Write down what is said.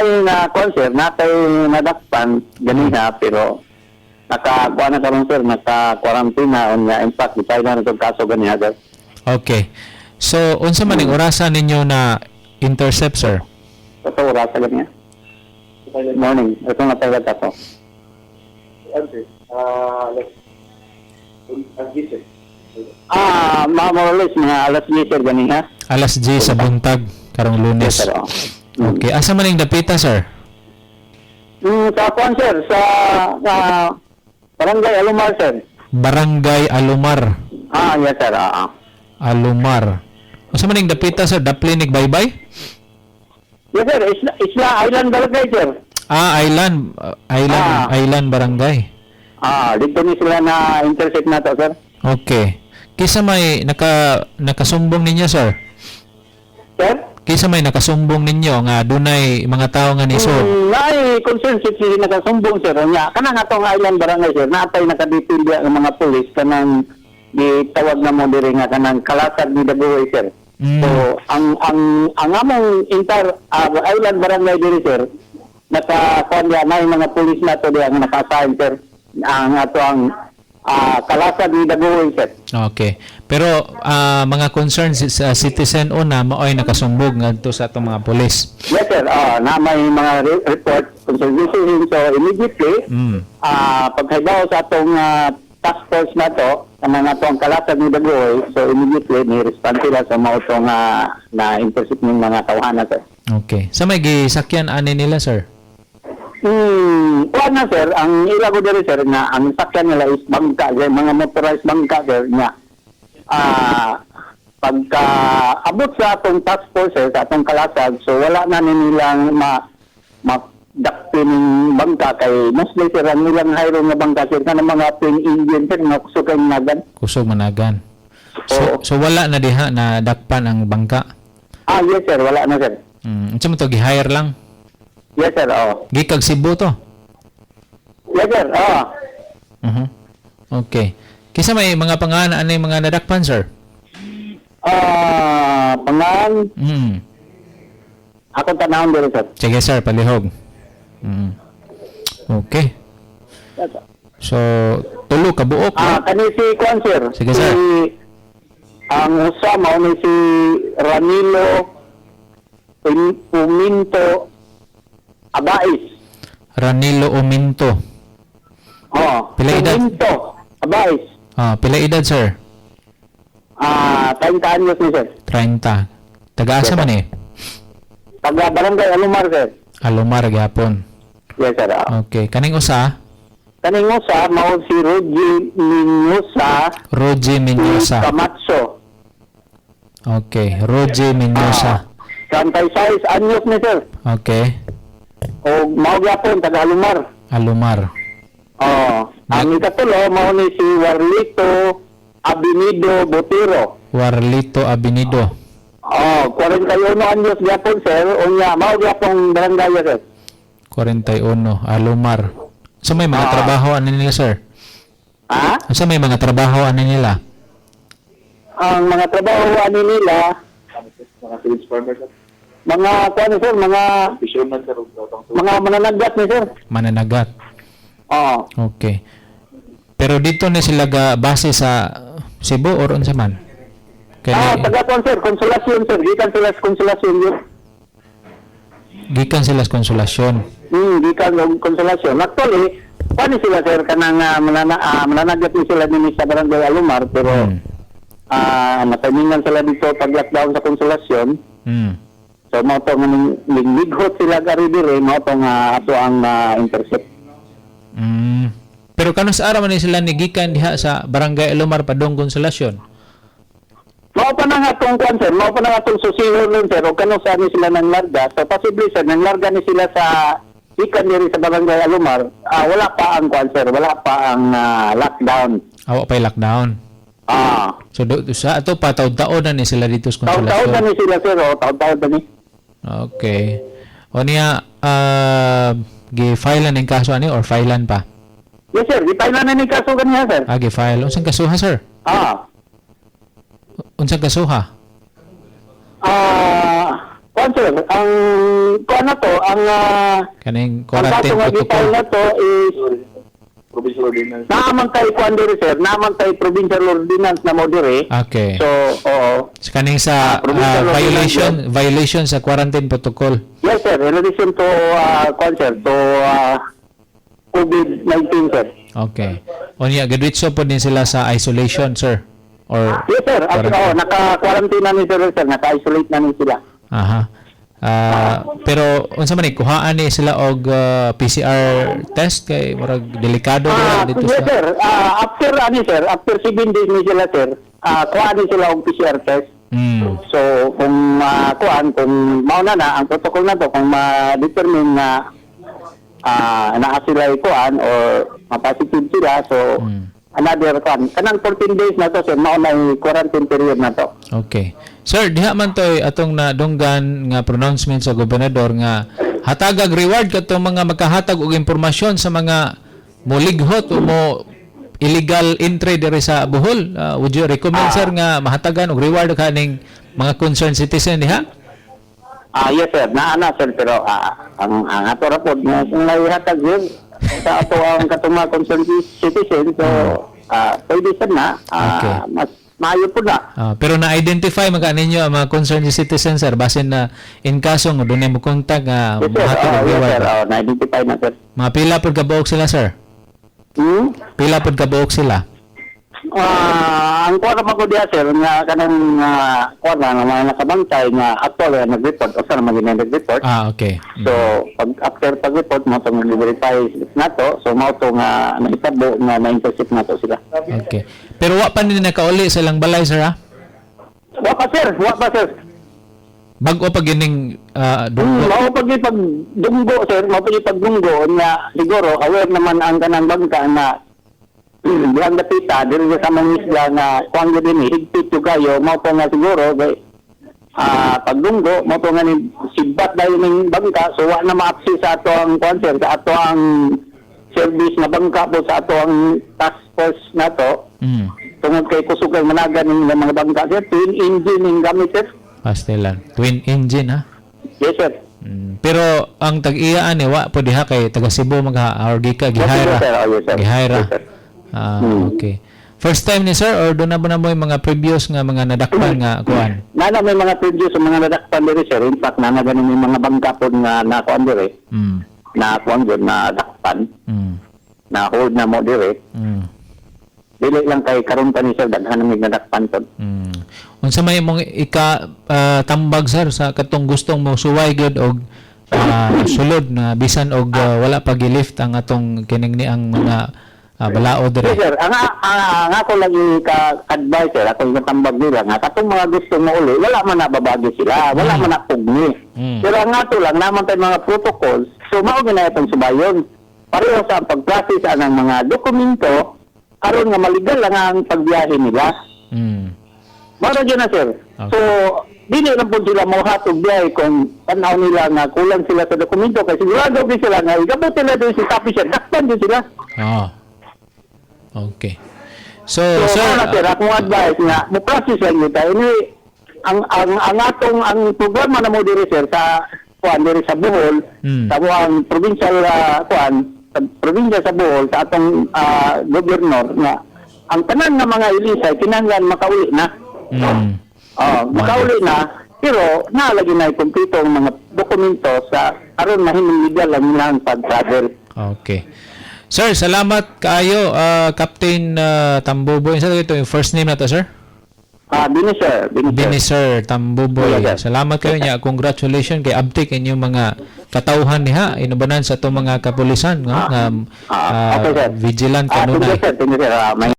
Natay na kuan, sir, natay nadakpan ganiha, pero naka kuan na karon, sir, naka quarantine na unya. In fact, gipay na itong kaso ganiha, sir. Okay. So, unsa man ning orasa ninyo na intercept, sir? Ito orasa ganiha. Morning, ito na tayo kaso. Ah, like, ang gising. Mga more or less mga alas 10, sir, ganiha. Alas 10 sa buntag karong Lunes. Yes, sir. Oh. Okay. Asa man ning dapita, sir? Sa kuan, sir, sa Barangay Alumar, sir. Barangay Alumar. Ah, yes, sir. Ah. Alumar. Unsa man ning dapita, sir? Daplinig baybay? Yes, sir. Isla Island Barangay, sir. Ah, Island, Island, Island Barangay. Ah, dito ni sila na intercept na to, sir. Okay. Kisa may nakasumbong ninyo, sir? Sir? Kisa may nakasumbong ninyo nga dunay mga tao nga nisod? Naay concern si nakasumbong, sir. Nya, kanang atong Island Barangay, sir, naatay nakadipil diya ang mga pulis kanang gitawag na mo diri nga kanang kalasag ni Dagoy, sir. So, ang among entire Island Barangay diri, sir, naka kuan diya, may mga pulis na to diya nga naka-assign, sir. Ang ato ang kalasag ni Dagoy, sir. Okay. Pero mga concerns sa citizen una maoy nakasumbog ngadto sa atong mga pulis. Yes, sir. Na may mga report concerning him. So, immediately, pagkaibaw sa atong task force na to, kanang ato ang kalasag ni Dagoy, so immediately, ni-respond sila sa mga itong na-intercept ng mga tawhana, sir. Okay. Sa may gisakyan ani nila, sir? Kuan na, sir, ang ila ko diri, sir, nga ang sakyan nila is bangka, sir, mga motorized bangka, sir, nga pagka abot sa atong task force, sir, sa atong kalasag, so wala na ni nilang ma madakpin ng bangka kay mostly, sir, ang nilang hire nga bangka, sir, kanang mga twin engine, sir, nga kusog kay nagan. Kusog managan. So, Oo. so wala na diha na dakpan ang bangka. Ah, yes, sir, wala na, sir. Unsa man to, gi-hire lang? Yes, sir, oh. Gikag Cebu to. Yes, sir, oh. Okay. Kisa may mga pangalan ani mga nadakpan, sir? Pangan, akong tanawon diri, sir. Sige, sir, palihog. Okay. Yes, sir. So, tulo ka buok. Ah, kani si Kwan, sir. Sige, sir. Si, ang usa mao ni si Ramilo Uminto Abais. Ranilo Ominto. Oh, Pila edad? Uminto Abais. Ah, pila edad, sir? Ah, 30 anyos ni sir. 30. Taga-asa Yes, man eh? Taga Barangay Alumar, sir. Alumar gyapon. Yes, sir. Ah. Okay, kaning usa, Kaning usa mao si Rogie Miñosa Rogie Mendoza. Camacho. Okay, Rogie Mendoza. 36 anyos ni sir. Okay, O mao gyapon taga Alumar. Alumar. Oh, ang ikatulo mao ni si Warlito Abinido Botero. Warlito Abinido. Oh, 41 anyos gyapon, sir. Unya mao gyapon barangay, sir. 41, Alumar. So may mga trabaho ani nila, sir? Ha? Unsa may mga trabaho ani nila? Ang mga trabaho ani nila, Mga village farmer, sir. mga kuan, sir, mga Fisherman, sir. Ug utang mga mananagat ni sir. Mananagat. Oh. Okay. Pero dito ni sila ga base sa Cebu or unsa man? Kay Ah, taga kuan, sir, Konsolasyon, sir. Gikan sila sa Konsolasyon yun. Gikan sila sa Konsolasyon. Gikan og Konsolasyon. Actually, kuan sila, sir, kanang mananagat ni sila dinhi sa Barangay Alumar, pero matimingan sila dito pag lockdown sa Konsolasyon. So mao to nga ning lighot sila gari dire, mao to nga ato ang intercept. Pero kanus ara man ni sila ni gikan diha sa Barangay Alumar padong Konsolasyon? Mao pa na nga atong kwan, sir, mao pa na nga atong susihon nun, sir, o kano saan ni sila nang larga. So possibly, sir, nang larga ni sila sa ikan diri sa Barangay Alumar, wala pa ang kwan, sir, wala pa ang lockdown. Awa pa'y lockdown. So do, sa ato pa taud-taon na ni sila dito sa Taon-taon na Konsolasyon. ni sila, sir, o taon-taon na ni. Okay. O niya gi-file na ning kaso ani or filean pa? Yes, sir, gipay na ni kaso ganiha, sir. Ah, gi-file. Unsang kasuha, sir? Unsang kasuha? Ah, Kuan, sir, ang kuan na to, ang Kaning ang kaso quarantine nga protocol. gi-file na to is Provincial ordinance. naa man tay kuan diri, sir, naa man tay provincial ordinance na mo diri. Okay. So, oo. So, kaning sa Provincial violation ordinance. Violation sa quarantine protocol. Yes, sir, in addition to kuan, sir, to COVID-19, sir. Okay. Unya gadiretso pod din sila sa isolation, sir, or Yes, sir. At, quarantine? oh, naka-quarantine na ni sir, sir. Naka-isolate na ni sila. Aha. Pero unsa man ni kuhaan ni sila og PCR test kay murag delikado dito yes, sa sir. After, ano, sir, after 7 days ni sila, sir, kuhaan ni sila og PCR test. So, kung kuhaan, kung mauna na, ang protocol na to, kung ma-determine na naa sila kuhaan or ma-positive sila, so, another kuhaan. Kanang 14 days na to, sir, mauna yung quarantine period na to. Okay. Sir, diha man toy atong nadunggan nga pronouncement sa gobernador nga hatagag reward katong mga makahatag og impormasyon sa mga molighot o mo illegal entry diri sa Bohol. Would you recommend, sir, nga mahatagan og reward kaning mga concerned citizen diha? Yes, sir, naa na, sir, pero ang ato ra pod nga kung naihatag, sir, sa ato ang katong mga concerned citizen, so pwede sir na mas maayo pod na. Pero na-identify man ka ninyo ang mga concerned citizen, sir, basin na in kaso nga dunay mo contact nga Yes, sir. mohatag og Yes, reward. sir. Na-identify na, sir. Mga pila pod kabuok sila, sir? Hmm? Pila pod kabuok sila? Ang kuha naman ko diya, sir, nga kanang kuha na nga mga nakabantay nga actual nga nag-report, usa naman gina nag-report. Ah, okay. So, pag after pag-report mo itong verify nato, so mao to nga naitabo nga na-intercept nato sila. Okay. Pero wa pa ni nakauli sa ilang balay, sir, ha? Wa pa, sir, wa pa, sir. Bag-o pa gining dunggo. Mao pag ipagdunggo, sir, mao pag ipagdunggo nga siguro aware naman ang kanang bangka na dihang dapita diri sa mga isla nga kuan gyud ni higpit yung kayo, mao po nga siguro kay pagdunggo mao po nga ni sibat dayon ning bangka, so wa na ma-access sa ato ang kuan, sir, sa ato ang service na bangka po, sa ato ang task force nato tungod kay kusog kay managan ning mga bangka, sir, twin engine ning gamit, sir. Pastilan. Twin engine, ha? Yes, sir. Pero ang tag-iyaan ni wa po diha kay taga Cebu magha or gika gihayra. Yes, sir. Oh, yes, sir. Gihayra. Yes, sir. Okay. First time ni sir or doon na ba na mo yung mga previous nga mga nadakpan nga kuan? Nana may mga previous sa mga nadakpan diri, sir. In fact, nana ganin may mga bangka po nga nakuan diri, na kuan gyud na dakpan, na hold na mo diri. Dili lang kay karon pa ni sir, daghan na may nadakpan po. Unsa may imong ika tambag, sir, sa katong gustong mo suway gyud og sulod na bisan og wala pa gilift ang atong kining ni ang mga balaod Yes, diri? sir. Ang ako lang ka-advise, sir, ako yung tambag nila nga katong mga gusto mo uli, wala man na babagi sila, wala man na pugni. Pero ang ato lang naman tayo mga protocols, so mao gyud na itong subayon. Pareho sa pag-process anang mga dokumento aron nga maligal lang ang pagbiyahe nila. Mara dyan na, sir. Okay. So, dili lang po sila mohatog biyahe kung tanaw nila nga kulang sila sa dokumento kasi sigurado din sila nga igabot nila din si tapi sir, dakpan din sila. Oo. Okay. So, So, sir, mao na, sir, akong advice nga mo process lang yun tayo. Anyway, ang atong ang programa na mo diri, sir, sa kuan diri sa Bohol, sa ang provincial kuan sa probinsya sa Bohol, sa atong gobernador nga ang tanan nga mga ilisay kinahanglan makauli na. Oh, makauli na pero naalagi na ikumpleto ang mga dokumento sa aron mahimong legal ang ilang pag-travel. Okay. Sir, salamat kaayo, Captain Tambuboy. Sa ito yung first name na to, sir? Bini, sir, bini, sir. Bini, sir Tambuboy. Yes, sir. Salamat kayo niya. Congratulations kay abtik inyong mga katawhan niha inubanan sa itong mga kapulisan, no? Nga Okay, sir. vigilant Thank you, kanunay. sir. Thank you, sir.